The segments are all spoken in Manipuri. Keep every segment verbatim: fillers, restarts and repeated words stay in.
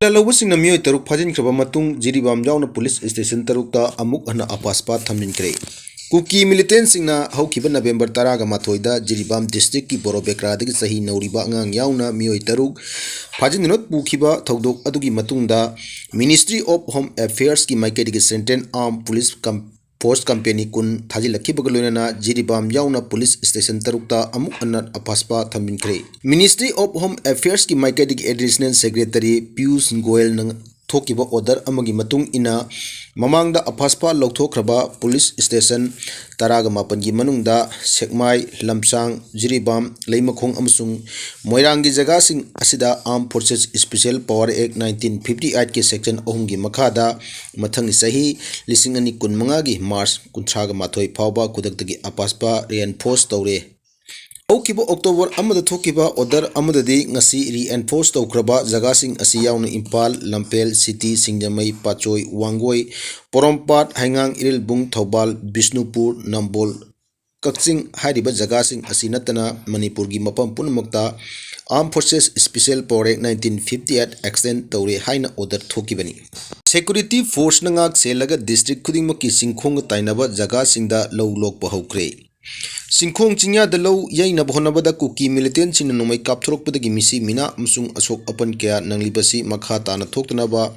ꯂꯧꯕꯁꯤꯡꯅ ꯃꯤꯑꯣꯏ ꯇꯔꯨꯛ ꯐꯥꯖꯤꯟꯈ꯭ꯔꯕ ꯃꯇꯨꯡ ꯖꯤꯔꯤꯕꯥꯝ ꯌꯥꯎꯅ ꯄꯨꯂꯤꯁ ꯁ꯭ꯇꯦꯁꯟ ꯇꯔꯨꯛꯇ ꯑꯃꯨꯛ ꯍꯟꯅ ꯑꯐꯥꯁꯄꯥ ꯊꯝꯖꯤꯟꯈ꯭ꯔꯦ꯫ ꯀꯨꯀꯤ ꯃꯤꯂꯤꯇꯦꯟꯁꯤꯡꯅ ꯍꯧꯈꯤꯕ ꯅꯕꯦꯝꯕꯔ ꯇꯔꯥꯒ ꯃꯥꯊꯣꯏꯗ ꯖꯤꯔꯤꯕꯥꯝ ꯗꯤꯁꯇ꯭ꯔꯤꯛꯀꯤ ꯕꯣꯔꯣꯕꯦꯀ꯭ꯔꯥꯗꯒꯤ ꯆꯍꯤ ꯅꯧꯔꯤꯕ ꯑꯉꯥꯡ ꯌꯥꯎꯅ ꯃꯤꯑꯣꯏ ꯇꯔꯨꯛ ꯐꯥꯖꯤꯟꯗꯨꯅ ꯄꯨꯈꯤꯕ ꯊꯧꯗꯣꯛ ꯑꯗꯨꯒꯤ ꯃꯇꯨꯡꯗ Ministry of Home Affairsꯀꯤ ꯃꯥꯏꯀꯩꯗꯒꯤ Central Armed Police Com- Force Company ꯀꯨꯟ ꯊꯥꯖꯤꯜꯂꯛꯈꯤꯕꯒ ꯂꯣꯏꯅꯅ ꯖꯤꯔꯤꯕꯥꯝ ꯌꯥꯎꯅ ꯄꯨꯂꯤꯁ ꯁ꯭ꯇꯦꯁꯟ ꯇꯔꯨꯛꯇ ꯑꯃꯨꯛ ꯍꯟꯅ ꯑꯐꯥꯁꯄꯥ ꯊꯝꯖꯤꯟꯈ꯭ꯔꯦ꯫ Ministry of Home Affairsꯀꯤ ꯃꯥꯏꯀꯩꯗꯒꯤ Additional Secretary ꯄꯤꯌꯨꯁ ꯒꯣꯌꯜꯅ ꯊꯣꯛꯈꯤꯕ order ꯑꯃꯒꯤ ꯃꯇꯨꯡ ꯏꯟꯅ ꯃꯃꯥꯡꯗ ꯑꯐꯥꯁꯄꯥ ꯂꯧꯊꯣꯛꯈ꯭ꯔꯕ ꯄꯨꯂꯤꯁ ꯁ꯭ꯇꯦꯁꯟ ꯇꯔꯥꯒ ꯃꯥꯄꯟꯒꯤ ꯃꯅꯨꯡꯗ ꯁꯦꯛꯃꯥꯏ, ꯂꯝꯁꯥꯡ, ꯖꯤꯔꯤꯕꯥꯝ, ꯂꯩꯃꯈꯣꯡ ꯑꯃꯁꯨꯡ ꯃꯣꯏꯔꯥꯡꯒꯤ ꯖꯒꯥꯁꯤꯡ ꯑꯁꯤꯗ Armed Forces Special Power Act nineteen fifty eightꯀꯤ section ꯑꯍꯨꯝꯒꯤ ꯃꯈꯥꯗ ꯃꯊꯪꯒꯤ ꯆꯍꯤ ꯂꯤꯁꯤꯡ ꯑꯅꯤ ꯀꯨꯟꯃꯉꯥꯒꯤ March ꯀꯨꯟꯊ꯭ꯔꯥꯒ ꯃꯥꯊꯣꯏ ꯐꯥꯎꯕ ꯈꯨꯗꯛꯇꯒꯤ ꯑꯐꯥꯁꯄꯥ reinforce ꯇꯧꯔꯦ꯫ ꯍꯧꯈꯤꯕ October ꯑꯃꯗ ꯊꯣꯛꯈꯤꯕ order ꯑꯃꯗꯗꯤ ꯉꯁꯤ reinforce ꯇꯧꯈ꯭ꯔꯕ ꯖꯒꯥꯁꯤꯡ ꯑꯁꯤ ꯌꯥꯎꯅ ꯏꯝꯐꯥꯜ, ꯂꯝꯐꯦꯜ, ꯁꯤꯇꯤ, ꯁꯤꯡꯖꯃꯩ, ꯄꯥꯠꯁꯣꯏ, ꯋꯥꯡꯒꯣꯏ, ꯄꯣꯔꯣꯝꯄꯥꯠ, ꯍꯩꯉꯥꯡ, ꯏꯔꯤꯜꯕꯨꯡ, ꯊꯧꯕꯥꯜ, ꯕꯤꯁꯅꯨꯄꯨꯔ, ꯅꯝꯕꯣꯜ, ꯀꯛꯆꯤꯡ ꯍꯥꯏꯔꯤꯕ ꯖꯒꯥꯁꯤꯡ ꯑꯁꯤ ꯅꯠꯇꯅ ꯃꯅꯤꯄꯨꯔꯒꯤ ꯃꯐꯝ ꯄꯨꯝꯅꯃꯛꯇ Armed Forces Special Power Act nineteen fifty eight extend ꯇꯧꯔꯦ ꯍꯥꯏꯅ order ꯊꯣꯛꯈꯤꯕꯅꯤ꯫ Security forceꯅ ꯉꯥꯛ ꯁꯦꯜꯂꯒ district ꯈꯨꯗꯤꯡꯃꯛꯀꯤ ꯆꯤꯡꯈꯣꯡꯒ ꯇꯥꯏꯅꯕ ꯖꯒꯥꯁꯤꯡꯗ ꯂꯧ ꯂꯣꯛꯄ ꯍꯧꯈ꯭ꯔꯦ꯫ ꯆꯤꯡꯈꯣꯡ ꯆꯤꯡꯌꯥꯗ ꯂꯧ ꯌꯩꯅꯕ ꯍꯣꯠꯅꯕꯗ ꯀꯨꯀꯤ ꯃꯤꯂꯤꯇꯦꯟꯁꯤꯡꯅ ꯅꯣꯡꯃꯩ ꯀꯥꯞꯊꯣꯔꯛꯄꯗꯒꯤ ꯃꯤꯁꯤ ꯃꯤꯅꯥ ꯑꯃꯁꯨꯡ ꯑꯁꯣꯛ ꯑꯄꯟ ꯀꯌꯥ ꯅꯪꯂꯤꯕꯁꯤ ꯃꯈꯥ ꯇꯥꯅ ꯊꯣꯛꯇꯅꯕ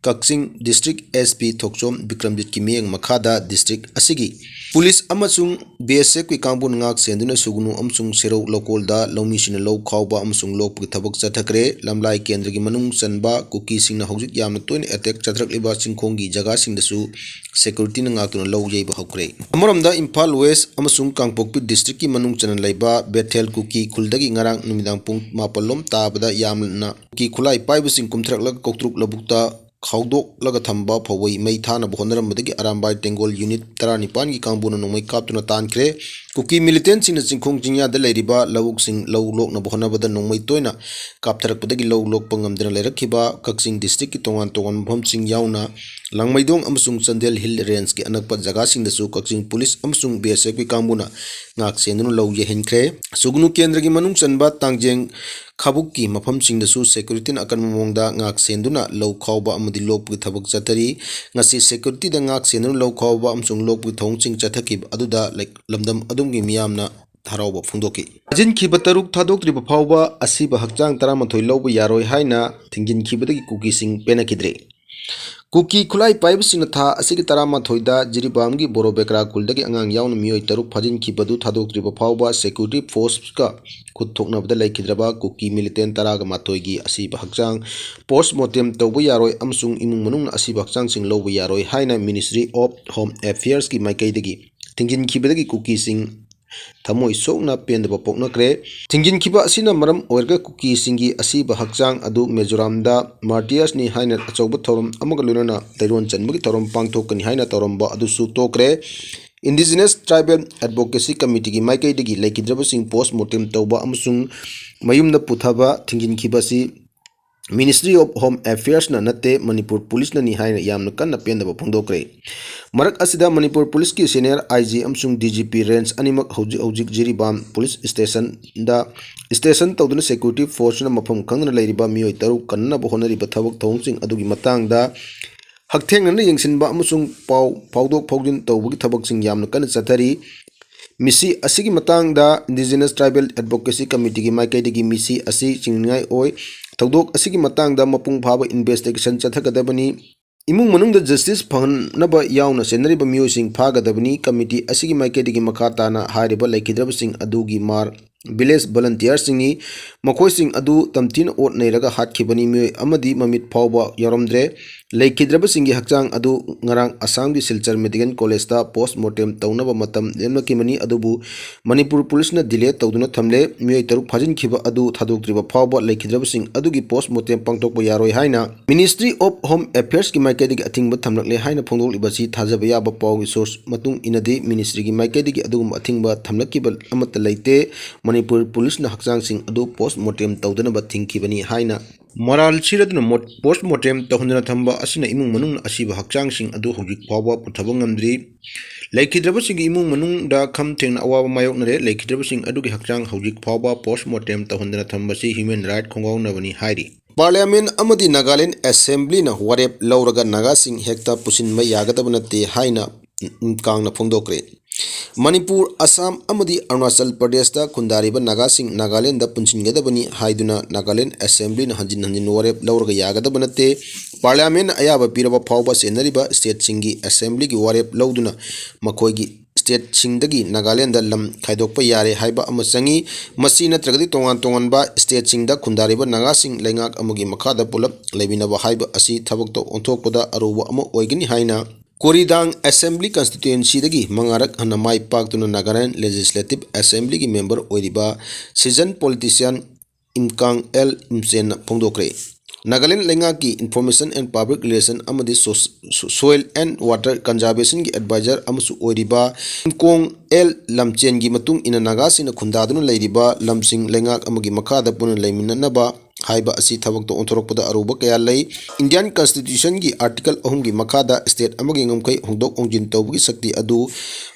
ꯀꯛꯆꯤꯡ district S P ꯊꯣꯛꯆꯣꯝ ꯕꯤꯀ꯭ꯔꯝꯖꯤꯠꯀꯤ ꯃꯤꯠꯌꯦꯡ ꯃꯈꯥꯗ district ꯑꯁꯤꯒꯤ ꯄꯨꯂꯤꯁ ꯑꯃꯁꯨꯡ B S Fꯀꯤ ꯀꯥꯡꯕꯨꯅ ꯉꯥꯛ ꯁꯦꯟꯗꯨꯅ ꯁꯨꯒꯅꯨ ꯑꯃꯁꯨꯡ ꯁꯦꯔꯧ ꯂꯧꯀꯣꯜꯗ ꯂꯧꯃꯤꯁꯤꯡꯅ ꯂꯧ ꯈꯥꯎꯕ ꯑꯃꯁꯨꯡ ꯂꯣꯛꯄꯒꯤ ꯊꯕꯛ ꯆꯠꯊꯈ꯭ꯔꯦ꯫ ꯂꯝꯂꯥꯏ ꯀꯦꯟꯗ꯭ꯔꯒꯤ ꯃꯅꯨꯡ ꯆꯟꯕ ꯀꯨꯀꯤꯁꯤꯡꯅ ꯍꯧꯖꯤꯛ ꯌꯥꯝꯅ ꯇꯣꯏꯅ attack ꯆꯠꯊꯔꯛꯂꯤꯕ ꯆꯤꯡꯈꯣꯡꯒꯤ ꯖꯒꯥꯁꯤꯡꯗꯁꯨ securityꯅ ꯉꯥꯛꯇꯨꯅ ꯂꯧ ꯌꯩꯕ ꯍꯧꯈ꯭ꯔꯦ꯫ ꯑꯃꯔꯣꯝꯗ ꯏꯝꯐꯥꯜ West ꯑꯃꯁꯨꯡ ꯀꯥꯡꯄꯣꯛꯄꯤ districtꯀꯤ ꯃꯅꯨꯡ ꯆꯟꯅ ꯂꯩꯕ ꯕꯦꯊꯦꯜ ꯀꯨꯀꯤ ꯈꯨꯜꯗꯒꯤ ꯉꯔꯥꯡ ꯅꯨꯃꯤꯗꯥꯡ ꯄꯨꯡ ꯃꯥꯄꯜ ꯂꯣꯝ ꯇꯥꯕꯗ ꯌꯥꯝꯅ ꯀꯨꯀꯤ ꯈꯨꯠꯂꯥꯏ ꯄꯥꯏꯕꯁꯤꯡ ꯀꯨꯝꯊꯔꯛꯂꯒ ꯀꯧꯇ꯭ꯔꯨꯛ ꯂꯧꯕꯨꯛꯇ ꯈꯥꯎꯗꯣꯛꯂꯒ ꯊꯝꯕ ꯐꯧꯕꯩ ꯃꯩ ꯊꯥꯅꯕ ꯍꯣꯠꯅꯔꯝꯕꯗꯒꯤ ꯑꯔꯥꯝꯕꯥꯏ ꯇꯦꯡꯒꯣꯜ unit ꯇꯔꯥꯅꯤꯄꯥꯟꯒꯤ ꯀꯥꯡꯕꯨꯅ ꯅꯣꯡꯃꯩ ꯀꯥꯞꯇꯨꯅ ꯇꯥꯟꯈ꯭ꯔꯦ꯫ ꯀꯨꯀꯤ ꯃꯤꯂꯤꯇꯦꯟꯁꯤꯡꯅ ꯆꯤꯡꯈꯣꯡ ꯆꯤꯡꯌꯥꯗ ꯂꯩꯔꯤꯕ ꯂꯧꯕꯨꯛꯁꯤꯡ ꯂꯧ ꯂꯣꯛꯅꯕ ꯍꯣꯠꯅꯕꯗ ꯅꯣꯡꯃꯩ ꯇꯣꯏꯅ ꯀꯥꯞꯊꯔꯛꯄꯗꯒꯤ ꯂꯧ ꯂꯣꯛꯄ ꯉꯝꯗꯅ ꯂꯩꯔꯛꯈꯤꯕ ꯀꯛꯆꯤꯡ districtꯀꯤ ꯇꯣꯉꯥꯟ ꯇꯣꯉꯥꯟꯕ ꯃꯐꯝꯁꯤꯡ ꯌꯥꯎꯅ ꯂꯥꯡꯃꯩꯗꯣꯡ ꯑꯃꯁꯨꯡ ꯆꯥꯟꯗꯦꯜ ꯍꯤꯜ ꯔꯦꯟꯖꯀꯤ ꯑꯅꯛꯄ ꯖꯒꯥꯁꯤꯡꯗꯁꯨ ꯀꯛꯆꯤꯡ ꯄꯨꯂꯤꯁ ꯑꯃꯁꯨꯡ ꯕꯤ ꯑꯦꯁ ꯑꯦꯐꯀꯤ ꯀꯥꯡꯕꯨꯅ ꯉꯥꯛ ꯁꯦꯟꯗꯨꯅ ꯂꯧ ꯌꯩꯍꯟꯈ꯭ꯔꯦ꯫ ꯁꯨꯒꯅꯨ ꯀꯦꯟꯗ꯭ꯔꯒꯤ ꯃꯅꯨꯡ ꯆꯟꯕ ꯇꯥꯡꯖꯦꯡ ꯈꯥꯕꯨꯛꯀꯤ ꯃꯐꯝꯁꯤꯡꯗꯁꯨ ꯁꯦꯀ꯭ꯌꯨꯔꯤꯇꯤꯅ ꯑꯀꯟꯕ ꯃꯑꯣꯡꯗ ꯉꯥꯛ ꯁꯦꯟꯗꯨꯅ ꯂꯧ ꯈꯥꯎꯕ ꯑꯃꯗꯤ ꯂꯣꯛꯄꯒꯤ ꯊꯕꯛ ꯆꯠꯊꯔꯤ꯫ ꯉꯁꯤ ꯁꯦꯀ꯭ꯌꯨꯔꯤꯇꯤꯗ ꯉꯥꯛ ꯁꯦꯟꯗꯨꯅ ꯂꯧ ꯈꯥꯎꯕ ꯑꯃꯁꯨꯡ ꯂꯣꯛꯄꯒꯤ ꯊꯧꯑꯣꯡꯁꯤꯡ ꯆꯠꯊꯈꯤꯕ ꯑꯗꯨꯗ ꯂꯩ-, ꯂꯝꯗꯝ ꯑꯗꯨꯝꯒꯤ ꯃꯤꯌꯥꯝꯅ ꯍꯔꯥꯎꯕ ꯐꯣꯡꯗꯣꯛꯈꯤ꯫ ꯐꯥꯖꯤꯟꯈꯤꯕ ꯇꯔꯨꯛ ꯊꯥꯗꯣꯛꯇ꯭ꯔꯤꯕ ꯐꯥꯎꯕ ꯑꯁꯤꯕ ꯍꯛꯆꯥꯡ ꯇꯔꯥꯃꯥꯊꯣꯏ ꯂꯧꯕ ꯌꯥꯔꯣꯏ ꯍꯥꯏꯅ ꯊꯤꯡꯖꯤꯟꯈꯤꯕꯗꯒꯤ ꯀꯨꯀꯤꯁꯤꯡ ꯄꯦꯟꯅꯈꯤꯗ꯭ꯔꯦ꯫ ꯀꯨꯀꯤ ꯈꯨꯠꯂꯥꯏ ꯄꯥꯏꯕꯁꯤꯡꯅ ꯊꯥ ꯑꯁꯤꯒꯤ ꯇꯔꯥꯃꯥꯊꯣꯏꯗ ꯖꯤꯔꯤꯕꯥꯝꯒꯤ ꯕꯣꯔꯣꯕꯦꯀ꯭ꯔꯥ ꯈꯨꯜꯗꯒꯤ ꯑꯉꯥꯡ ꯌꯥꯎꯅ ꯃꯤꯑꯣꯏ ꯇꯔꯨꯛ ꯐꯥꯖꯤꯟꯈꯤꯕꯗꯨ ꯊꯥꯗꯣꯛꯇ꯭ꯔꯤꯕ ꯐꯥꯎꯕ ꯁꯦꯀ꯭ꯌꯨꯔꯤꯇꯤ ꯐꯣꯔꯁꯀ ꯈꯨꯠ ꯊꯣꯛꯅꯕꯗ ꯂꯩꯈꯤꯗ꯭ꯔꯕ ꯀꯨꯀꯤ ꯃꯤꯂꯤꯇꯦꯟ ꯇꯔꯥꯒ ꯃꯥꯊꯣꯏꯒꯤ ꯑꯁꯤꯕ ꯍꯛꯆꯥꯡ ꯄꯣꯁ ꯃꯣꯔꯇꯦꯝ ꯇꯧꯕ ꯌꯥꯔꯣꯏ ꯑꯃꯁꯨꯡ ꯏꯃꯨꯡ ꯃꯅꯨꯡꯅ ꯑꯁꯤꯕ ꯍꯛꯆꯥꯡꯁꯤꯡ ꯂꯧꯕ ꯌꯥꯔꯣꯏ ꯍꯥꯏꯅ ꯃꯤꯅꯤꯁꯇ꯭ꯔꯤ ꯑꯣꯐ ꯍꯣꯝ ꯑꯦꯐꯤꯌꯔꯁꯀꯤ ꯃꯥꯏꯀꯩꯗꯒꯤ ꯊꯤꯡꯖꯤꯟꯈꯤꯕꯗꯒꯤ ꯀꯨꯀꯤꯁꯤꯡ ꯊꯃꯣꯏ ꯁꯣꯛꯅ ꯄꯦꯟꯗꯕ ꯄꯣꯛꯅꯈ꯭ꯔꯦ꯫ ꯊꯤꯡꯖꯤꯟꯈꯤꯕ ꯑꯁꯤꯅ ꯃꯔꯝ ꯑꯣꯏꯔꯒ ꯀꯨꯀꯤꯁꯤꯡꯒꯤ ꯑꯁꯤꯕ ꯍꯛꯆꯥꯡ ꯑꯗꯨ ꯃꯤꯖꯣꯔꯥꯝꯗ ꯃꯥꯔꯇꯤꯌꯔꯁꯅꯤ ꯍꯥꯏꯅ ꯑꯆꯧꯕ ꯊꯧꯔꯝ ꯑꯃꯒ ꯂꯣꯏꯅꯅ ꯂꯩꯔꯣꯟ ꯆꯟꯕꯒꯤ ꯊꯧꯔꯝ ꯄꯥꯡꯊꯣꯛꯀꯅꯤ ꯍꯥꯏꯅ ꯇꯧꯔꯝꯕ ꯑꯗꯨꯁꯨ ꯇꯣꯛꯈ꯭ꯔꯦ꯫ ꯏꯟꯗꯤꯖꯤꯅꯁ ꯇ꯭ꯔꯥꯏꯕꯦꯜ ꯑꯦꯗꯚꯣꯀꯦꯁꯤ ꯀꯃꯤꯇꯤꯒꯤ ꯃꯥꯏꯀꯩꯗꯒꯤ ꯂꯩꯈꯤꯗ꯭ꯔꯕꯁꯤꯡ ꯄꯣꯁ ꯃꯣꯔꯇꯦꯝ ꯇꯧꯕ ꯑꯃꯁꯨꯡ ꯃꯌꯨꯝꯗ ꯄꯨꯊꯕ ꯊꯤꯡꯖꯤꯟꯈꯤꯕ ꯑꯁꯤ ꯃꯤꯅꯤꯁꯇ꯭ꯔꯤ ꯑꯣꯐ ꯍꯣꯝ ꯑꯦꯐꯤꯌꯔꯁꯅ ꯅꯠꯇꯦ, ꯃꯅꯤꯄꯨꯔ ꯄꯨꯂꯤꯁꯅꯅꯤ ꯍꯥꯏꯅ ꯌꯥꯝꯅ ꯀꯟꯅ ꯄꯦꯟꯗꯕ ꯐꯣꯡꯗꯣꯛꯈ꯭ꯔꯦ꯫ ꯃꯔꯛ ꯑꯁꯤꯗ ꯃꯅꯤꯄꯨꯔ ꯄꯨꯂꯤꯁꯀꯤ ꯁꯦꯅꯤꯌꯔ ꯑꯥꯏ ꯖꯤ ꯑꯃꯁꯨꯡ ꯗꯤ ꯖꯤ ꯄꯤ ꯔꯦꯟꯖ ꯑꯅꯤꯃꯛ ꯍꯧꯖꯤꯛ ꯍꯧꯖꯤꯛ ꯖꯤꯔꯤꯕꯥꯝ ꯄꯨꯂꯤꯁ ꯁ꯭ꯇꯦꯁꯟꯗ ꯁ꯭ꯇꯦꯁꯟ ꯇꯧꯗꯨꯅ ꯁꯦꯀ꯭ꯌꯨꯔꯤꯇꯤ ꯐꯣꯔꯁꯅ ꯃꯐꯝ ꯈꯪꯗꯅ ꯂꯩꯔꯤꯕ ꯃꯤꯑꯣꯏ ꯇꯔꯨꯛ ꯀꯟꯅꯕ ꯍꯣꯠꯅꯔꯤꯕ ꯊꯕꯛ ꯊꯧꯑꯣꯡꯁꯤꯡ ꯑꯗꯨꯒꯤ ꯃꯇꯥꯡꯗ ꯍꯛꯊꯦꯡꯅꯅ ꯌꯦꯡꯁꯤꯟꯕ ꯑꯃꯁꯨꯡ ꯄꯥꯎ ꯐꯥꯎꯗꯣꯛ ꯐꯥꯎꯖꯤꯟ ꯇꯧꯕꯒꯤ ꯊꯕꯛꯁꯤꯡ ꯌꯥꯝꯅ ꯀꯟꯅ ꯆꯠꯊꯔꯤ꯫ ꯃꯤꯁꯤ ꯑꯁꯤꯒꯤ ꯃꯇꯥꯡꯗ ꯏꯟꯗꯤꯖꯤꯅꯁ ꯇ꯭ꯔꯥꯏꯕꯦꯜ ꯑꯦꯗꯚꯣꯀꯦꯁꯤ ꯀꯃꯤꯇꯤꯒꯤ ꯃꯥꯏꯀꯩꯗꯒꯤ ꯃꯤꯁꯤ ꯑꯁꯤ ꯆꯤꯡꯅꯤꯡꯉꯥꯏ ꯑꯣꯏ꯫ ꯊꯧꯗꯣꯛ ꯑꯁꯤꯒꯤ ꯃꯇꯥꯡꯗ ꯃꯄꯨꯡ ꯐꯥꯕ ꯏꯟꯚꯦꯁꯇꯤꯒꯦꯁꯟ ꯆꯠꯊꯒꯗꯕꯅꯤ꯫ ꯏꯃꯨꯡ ꯃꯅꯨꯡꯗ ꯖꯁꯇꯤꯁ ꯐꯪꯍꯟꯅꯕ ꯌꯥꯎꯅ ꯆꯦꯟꯅꯔꯤꯕ ꯃꯤꯑꯣꯏꯁꯤꯡ ꯐꯥꯒꯗꯕꯅꯤ꯫ ꯀꯃꯤꯇꯤ ꯑꯁꯤꯒꯤ ꯃꯥꯏꯀꯩꯗꯒꯤ ꯃꯈꯥ ꯇꯥꯅ ꯍꯥꯏꯔꯤꯕ ꯂꯩꯈꯤꯗ꯭ꯔꯕꯁꯤꯡ ꯑꯗꯨꯒꯤ ꯃꯥꯔ ꯚꯤꯂꯦꯖ ꯚꯣꯂꯟꯇꯤꯌꯔꯁꯤꯡꯅꯤ꯫ ꯃꯈꯣꯏꯁꯤꯡ ꯑꯗꯨ ꯇꯝꯊꯤꯅ ꯑꯣꯠ ꯅꯩꯔꯒ ꯍꯥꯠꯈꯤꯕꯅꯤ꯫ ꯃꯤꯑꯣꯏ ꯑꯃꯗꯤ ꯃꯃꯤꯠ ꯐꯥꯎꯕ ꯌꯥꯎꯔꯝꯗ꯭ꯔꯦ꯫ ꯂꯩꯈꯤꯗ꯭ꯔꯕꯁꯤꯡꯒꯤ ꯍꯛꯆꯥꯡ ꯑꯗꯨ ꯉꯔꯥꯡ ꯑꯁꯥꯝꯒꯤ ꯁꯤꯜꯆꯔ ꯃꯦꯗꯤꯀꯦꯜ ꯀꯣꯂꯦꯖꯇ ꯄꯣꯁ ꯃꯣꯔꯇꯦꯝ ꯇꯧꯅꯕ ꯃꯇꯝ ꯂꯦꯞꯅꯈꯤꯕꯅꯤ, ꯑꯗꯨꯕꯨ ꯃꯅꯤꯄꯨꯔ ꯄꯨꯂꯤꯁꯅ ꯗꯤꯂꯦ ꯇꯧꯗꯨꯅ ꯊꯝꯂꯦ꯫ ꯃꯤꯑꯣꯏ ꯇꯔꯨꯛ ꯐꯥꯖꯤꯟꯈꯤꯕ ꯑꯗꯨ ꯊꯥꯗꯣꯛꯇ꯭ꯔꯤꯕ ꯐꯥꯎꯕ ꯂꯩꯈꯤꯗ꯭ꯔꯕꯁꯤꯡ ꯑꯗꯨꯒꯤ ꯄꯣꯁ ꯃꯣꯔꯇꯦꯝ ꯄꯥꯡꯊꯣꯛꯄ ꯌꯥꯔꯣꯏ ꯍꯥꯏꯅ ꯃꯤꯅꯤꯁꯇ꯭ꯔꯤ ꯑꯣꯐ ꯍꯣꯝ ꯑꯦꯐꯤꯌꯔꯁꯀꯤ ꯃꯥꯏꯀꯩꯗꯒꯤ ꯑꯊꯤꯡꯕ ꯊꯝꯂꯛꯂꯦ ꯍꯥꯏꯅ ꯐꯣꯡꯗꯣꯛꯂꯤꯕ ꯑꯁꯤ ꯊꯥꯖꯕ ꯌꯥꯕ ꯄꯥꯎꯒꯤ ꯁꯣꯔꯁ ꯃꯇꯨꯡ ꯏꯟꯅꯗꯤ ꯃꯤꯅꯤꯁꯇ꯭ꯔꯤꯒꯤ ꯃꯥꯏꯀꯩꯗꯒꯤ ꯑꯗꯨꯒꯨꯝꯕ ꯑꯊꯤꯡꯕ ꯊꯝꯂꯛꯈꯤꯕ ꯑꯃꯠꯇ ꯂꯩꯇꯦ꯫ ꯃꯅꯤꯄꯨꯔ ꯄꯨꯂꯤꯁꯅ ꯍꯛꯆꯥꯡꯁꯤꯡ ꯑꯗꯨ ꯄꯣꯁ ꯃꯣꯔꯇꯦꯝ ꯇꯧꯗꯅꯕ ꯊꯤꯡꯈꯤꯕꯅꯤ ꯍꯥꯏꯅ ꯃꯔꯥꯜ ꯁꯤꯔꯗꯨꯅ ꯃꯣ-, post mortem ꯇꯧꯍꯟꯗꯅ ꯊꯝꯕ ꯑꯁꯤꯅ ꯏꯃꯨꯡ ꯃꯅꯨꯡꯅ ꯑꯁꯤꯕ ꯍꯛꯆꯥꯡꯁꯤꯡ ꯑꯗꯨ ꯍꯧꯖꯤꯛ ꯐꯥꯎꯕ ꯄꯨꯊꯕ ꯉꯝꯗ꯭ꯔꯤ꯫ ꯂꯩꯈꯤꯗ꯭ꯔꯕꯁꯤꯡꯒꯤ ꯏꯃꯨꯡ ꯃꯅꯨꯡꯗ ꯈꯝ ꯊꯦꯡꯅ ꯑꯋꯥꯕ ꯃꯥꯌꯣꯛꯅꯔꯦ꯫ ꯂꯩꯈꯤꯗ꯭ꯔꯕꯁꯤꯡ ꯑꯗꯨꯒꯤ ꯍꯛꯆꯥꯡ ꯍꯧꯖꯤꯛ ꯐꯥꯎꯕ post mortem ꯇꯧꯍꯟꯗꯅ ꯊꯝꯕꯁꯤ human right ꯈꯣꯡꯒꯥꯎꯅꯕꯅꯤ ꯍꯥꯏꯔꯤ꯫ Parliament ꯑꯃꯗꯤ Nagaland Assemblyꯅ ꯋꯥꯔꯦꯞ ꯂꯧꯔꯒ ꯅꯥꯒꯥꯁꯤꯡ ꯍꯦꯛꯇ ꯄꯨꯁꯤꯟꯕ ꯌꯥꯒꯗꯕ ꯅꯠꯇꯦ ꯍꯥꯏꯅ ꯏꯝꯀꯥꯡꯅ ꯐꯣꯡꯗꯣꯛꯈ꯭ꯔꯦ꯫ ꯃꯅꯤꯄꯨꯔ, ꯑꯁꯥꯝ ꯑꯃꯗꯤ ꯑꯔꯨꯅꯥꯆꯜ ꯄ꯭ꯔꯗꯦꯁꯇ ꯈꯨꯟꯗꯥꯔꯤꯕ ꯅꯥꯒꯥꯁꯤꯡ ꯅꯥꯒꯥꯂꯦꯟꯗ ꯄꯨꯟꯁꯤꯟꯒꯗꯕꯅꯤ ꯍꯥꯏꯗꯨꯅ ꯅꯥꯒꯥꯂꯦꯟ ꯑꯦꯁꯦꯝꯕ꯭ꯂꯤꯅ ꯍꯟꯖꯤꯟ ꯍꯟꯖꯤꯟ ꯋꯥꯔꯦꯞ ꯂꯧꯔꯒ ꯌꯥꯒꯗꯕ ꯅꯠꯇꯦ꯫ ꯄꯥꯔꯂꯤꯌꯥꯃꯦꯟꯅ ꯑꯌꯥꯕ ꯄꯤꯔꯕ ꯐꯥꯎꯕ ꯆꯦꯟꯅꯔꯤꯕ ꯁ꯭ꯇꯦꯠꯁꯤꯡꯒꯤ ꯑꯦꯁꯦꯝꯕ꯭ꯂꯤꯒꯤ ꯋꯥꯔꯦꯞ ꯂꯧꯗꯨꯅ ꯃꯈꯣꯏꯒꯤ ꯁ꯭ꯇꯦꯠꯁꯤꯡꯗꯒꯤ ꯅꯥꯒꯥꯂꯦꯟꯗ ꯂꯝ ꯈꯥꯏꯗꯣꯛꯄ ꯌꯥꯔꯦ ꯍꯥꯏꯕ ꯑꯃ ꯆꯪꯏ꯫ ꯃꯁꯤ ꯅꯠꯇ꯭ꯔꯒꯗꯤ ꯇꯣꯉꯥꯟ ꯇꯣꯉꯥꯟꯕ ꯁ꯭ꯇꯦꯠꯁꯤꯡꯗ ꯈꯨꯟꯗꯥꯔꯤꯕ ꯅꯥꯒꯥꯁꯤꯡ ꯂꯩꯉꯥꯛ ꯑꯃꯒꯤ ꯃꯈꯥꯗ ꯄꯨꯂꯞ ꯂꯩꯃꯤꯟꯅꯕ ꯍꯥꯏꯕ ꯑꯁꯤ ꯊꯕꯛꯇ ꯑꯣꯟꯊꯣꯛꯄꯗ ꯑꯔꯨꯕ ꯑꯃ ꯑꯣꯏꯒꯅꯤ ꯍꯥꯏꯅ ꯀꯣꯔꯤꯗꯥꯡ ꯑꯦꯁꯦꯝꯕ꯭ꯂꯤ ꯀꯟꯁꯇꯤꯇ꯭ꯋꯦꯟꯁꯤꯗꯒꯤ ꯃꯉꯥꯔꯛ ꯍꯟꯅ ꯃꯥꯏ ꯄꯥꯛꯇꯨꯅ ꯅꯥꯒꯥꯂꯦꯟ ꯂꯦꯖꯤꯁꯂꯦꯇꯤꯚ ꯑꯦꯁꯦꯝꯕ꯭ꯂꯤꯒꯤ ꯃꯦꯝꯕꯔ ꯑꯣꯏꯔꯤꯕ seasoned politician ꯏꯝꯀꯥꯡ ꯑꯦꯜ ꯏꯝꯆꯦꯟꯅ ꯐꯣꯡꯗꯣꯛꯈ꯭ꯔꯦ꯫ ꯅꯥꯒꯥꯂꯦꯟ ꯂꯩꯉꯥꯛꯀꯤ Information and Public Relation ꯑꯃꯗꯤ ꯁꯣ-, ꯁꯣ-, Soil and Water Conservationꯒꯤ advisor ꯑꯃꯁꯨ ꯑꯣꯏꯔꯤꯕ ꯏꯝꯀꯣꯡ ꯑꯦꯜ ꯂꯝꯆꯦꯟꯒꯤ ꯃꯇꯨꯡ ꯏꯟꯅ ꯅꯥꯒꯥꯁꯤꯡꯅ ꯈꯨꯟꯗꯥꯗꯨꯅ ꯂꯩꯔꯤꯕ ꯂꯝꯁꯤꯡ ꯂꯩꯉꯥꯛ ꯑꯃꯒꯤ ꯃꯈꯥꯗ ꯄꯨꯟꯅ ꯂꯩꯃꯤꯟꯅꯅꯕ ꯍꯥꯏꯕ ꯑꯁꯤ ꯊꯕꯛꯇ ꯑꯣꯟꯊꯣꯔꯛꯄꯗ ꯑꯔꯨꯕ ꯀꯌꯥ ꯂꯩ꯫ Indian Constitutionꯒꯤ Article ꯑꯍꯨꯝꯒꯤ ꯃꯈꯥꯗ ꯁ꯭ꯇꯦꯠ ꯑꯃꯒꯤ ꯉꯝꯈꯩ ꯍꯣꯡꯗꯣꯛ ꯍꯣꯡꯖꯤꯟ ꯇꯧꯕꯒꯤ ꯁꯛꯇꯤ ꯑꯗꯨ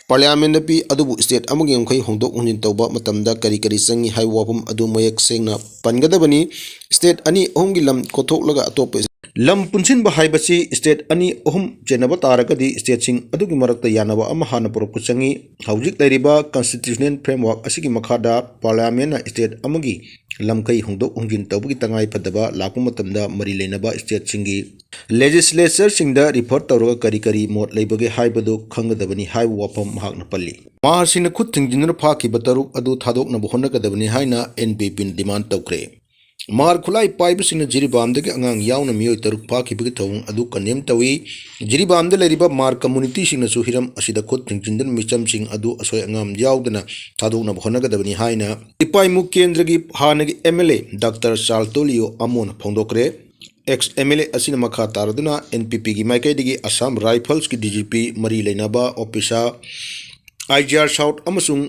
ꯄꯥꯔꯂꯤꯌꯥꯃꯦꯟꯗ ꯄꯤ, ꯑꯗꯨꯕꯨ ꯁ꯭ꯇꯦꯠ ꯑꯃꯒꯤ ꯉꯝꯈꯩ ꯍꯣꯡꯗꯣꯛ ꯍꯣꯡꯖꯤꯟ ꯇꯧꯕ ꯃꯇꯝꯗ ꯀꯔꯤ ꯀꯔꯤ ꯆꯪꯏ ꯍꯥꯏꯕ ꯋꯥꯐꯝ ꯑꯗꯨ ꯃꯌꯦꯛ ꯁꯦꯡꯅ ꯄꯟꯒꯗꯕꯅꯤ꯫ ꯁ꯭ꯇꯦꯠ ꯑꯅꯤ ꯑꯍꯨꯝꯒꯤ ꯂꯝ ꯀꯣꯠꯊꯣꯛꯂꯒ ꯑꯇꯣꯞꯄ ꯂꯝ ꯄꯨꯟꯁꯤꯟꯕ ꯍꯥꯏꯕꯁꯤ ꯁ꯭ꯇꯦꯠ ꯑꯅꯤ ꯑꯍꯨꯝ ꯆꯦꯟꯅꯕ ꯇꯥꯔꯒꯗꯤ ꯁ꯭ꯇꯦꯠꯁꯤꯡ ꯑꯗꯨꯒꯤ ꯃꯔꯛꯇ ꯌꯥꯅꯕ ꯑꯃ ꯍꯥꯟꯅ ꯄꯨꯔꯛꯄ ꯆꯪꯏ꯫ ꯍꯧꯖꯤꯛ ꯂꯩꯔꯤꯕ constitutional framework ꯑꯁꯤꯒꯤ ꯃꯈꯥꯗ ꯄꯥꯔꯂꯤꯌꯥꯃꯦꯟꯅ ꯁ꯭ꯇꯦꯠ ꯑꯃꯒꯤ ꯂꯝꯈꯩ ꯍꯣꯡꯗꯣꯛ ꯍꯣꯡꯖꯤꯟ ꯇꯧꯕꯒꯤ ꯇꯉꯥꯏ ꯐꯗꯕ ꯂꯥꯛꯄ ꯃꯇꯝꯗ ꯃꯔꯤ ꯂꯩꯅꯕ ꯁ꯭ꯇꯦꯠꯁꯤꯡꯒꯤ ꯂꯦꯖꯤꯁꯂꯦꯆꯔꯁꯤꯡꯗ ꯔꯤꯐꯔ ꯇꯧꯔꯒ ꯀꯔꯤ ꯀꯔꯤ ꯃꯣꯠ ꯂꯩꯕꯒꯦ ꯍꯥꯏꯕꯗꯨ ꯈꯪꯒꯗꯕꯅꯤ ꯍꯥꯏꯕ ꯋꯥꯐꯝ ꯃꯍꯥꯛꯅ ꯄꯜꯂꯤ꯫ ꯃꯍꯥꯔꯁꯤꯡꯅ ꯈꯨꯠ ꯊꯤꯡꯖꯤꯟꯗꯨꯅ ꯐꯥꯈꯤꯕ ꯇꯔꯨꯛ ꯑꯗꯨ ꯊꯥꯗꯣꯛꯅꯕ ꯍꯣꯠꯅꯒꯗꯕꯅꯤ ꯍꯥꯏꯅ ꯑꯦꯟ ꯄꯤ ꯄꯤꯅ ꯗꯤꯃꯥꯟ ꯇꯧꯈ꯭ꯔꯦ꯫ ꯃꯍꯥꯔ ꯈꯨꯠꯂꯥꯏ ꯄꯥꯏꯕꯁꯤꯡꯅ ꯖꯤꯔꯤꯕꯥꯝꯗꯒꯤ ꯑꯉꯥꯡ ꯌꯥꯎꯅ ꯃꯤꯑꯣꯏ ꯇꯔꯨꯛ ꯐꯥꯈꯤꯕꯒꯤ ꯊꯧꯑꯣꯡ ꯑꯗꯨ ꯀꯟꯗꯦꯝ ꯇꯧꯏ꯫ ꯖꯤꯔꯤꯕꯥꯝꯗ ꯂꯩꯔꯤꯕ ꯃꯍꯥꯔ ꯀꯝꯃꯨꯅꯤꯇꯤꯁꯤꯡꯅꯁꯨ ꯍꯤꯔꯝ ꯑꯁꯤꯗ ꯈꯨꯠ ꯊꯤꯡꯖꯤꯟꯗꯨꯅ ꯃꯤꯆꯝꯁꯤꯡ ꯑꯗꯨ ꯑꯁꯣꯏ ꯑꯉꯥꯝ ꯌꯥꯎꯗꯅ ꯊꯥꯗꯣꯛꯅꯕ ꯍꯣꯠꯅꯒꯗꯕꯅꯤ ꯍꯥꯏꯅ ꯏꯄꯥꯏꯃꯨ ꯀꯦꯟꯗ꯭ꯔꯒꯤ ꯍꯥꯟꯅꯒꯤ M L A doctor Chaltonlien ꯑꯃꯣꯟꯅ ꯐꯣꯡꯗꯣꯛꯈ꯭ꯔꯦ꯫ ꯑꯦꯛꯁ ꯑꯦꯝ ꯑꯦꯜ ꯑꯦ ꯑꯁꯤꯅ ꯃꯈꯥ ꯇꯥꯔꯗꯨꯅ ꯑꯦꯟ ꯄꯤ ꯄꯤꯒꯤ ꯃꯥꯏꯀꯩꯗꯒꯤ ꯑꯁꯥꯝ ꯔꯥꯏꯐꯜꯁꯀꯤ ꯗꯤ ꯖꯤ ꯄꯤ ꯃꯔꯤ ꯂꯩꯅꯕ ꯑꯣꯐꯤꯁꯥꯔ ꯑꯥꯏ ꯖꯤ ꯑꯥꯔ ꯁꯥꯎꯠ ꯑꯃꯁꯨꯡ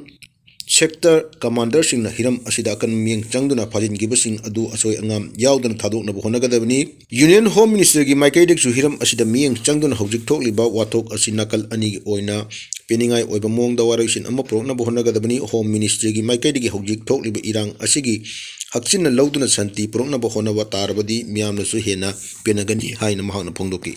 sector commanderꯁꯤꯡꯅ ꯍꯤꯔꯝ ꯑꯁꯤꯗ ꯑꯀꯟꯕ ꯃꯤꯠꯌꯦꯡ ꯆꯪꯗꯨꯅ ꯐꯥꯖꯤꯟꯈꯤꯕꯁꯤꯡ ꯑꯗꯨ ꯑꯁꯣꯏ ꯑꯉꯥꯝ ꯌꯥꯎꯗꯅ ꯊꯥꯗꯣꯛꯅꯕ ꯍꯣꯠꯅꯒꯗꯕꯅꯤ꯫ Union Home Ministerꯒꯤ ꯃꯥꯏꯀꯩꯗꯒꯤꯁꯨ ꯍꯤꯔꯝ ꯑꯁꯤꯗ ꯃꯤꯠꯌꯦꯡ ꯆꯪꯗꯨꯅ ꯍꯧꯖꯤꯛ ꯊꯣꯛꯂꯤꯕ ꯋꯥꯊꯣꯛ ꯑꯁꯤ ꯅꯥꯀꯜ ꯑꯅꯤꯒꯤ ꯑꯣꯏꯅ ꯄꯦꯟꯅꯤꯡꯉꯥꯏ ꯑꯣꯏꯕ ꯃꯑꯣꯡꯗ ꯋꯥꯔꯣꯏꯁꯤꯟ ꯑꯃ ꯄꯨꯔꯛꯅꯕ ꯍꯣꯠꯅꯒꯗꯕꯅꯤ꯫ Home Ministryꯒꯤ ꯃꯥꯏꯀꯩꯗꯒꯤ ꯍꯧꯖꯤꯛ ꯊꯣꯛꯂꯤꯕ ꯏꯔꯥꯡ ꯑꯁꯤꯒꯤ ꯍꯛꯆꯤꯟꯅ ꯂꯧꯗꯨꯅ ꯁꯥꯟꯇꯤ ꯄꯨꯔꯛꯅꯕ ꯍꯣꯠꯅꯕ ꯇꯥꯔꯕꯗꯤ ꯃꯤꯌꯥꯝꯅꯁꯨ ꯍꯦꯟꯅ ꯄꯦꯟꯅꯒꯅꯤ ꯍꯥꯏꯅ ꯃꯍꯥꯛꯅ ꯐꯣꯡꯗꯣꯛꯈꯤ꯫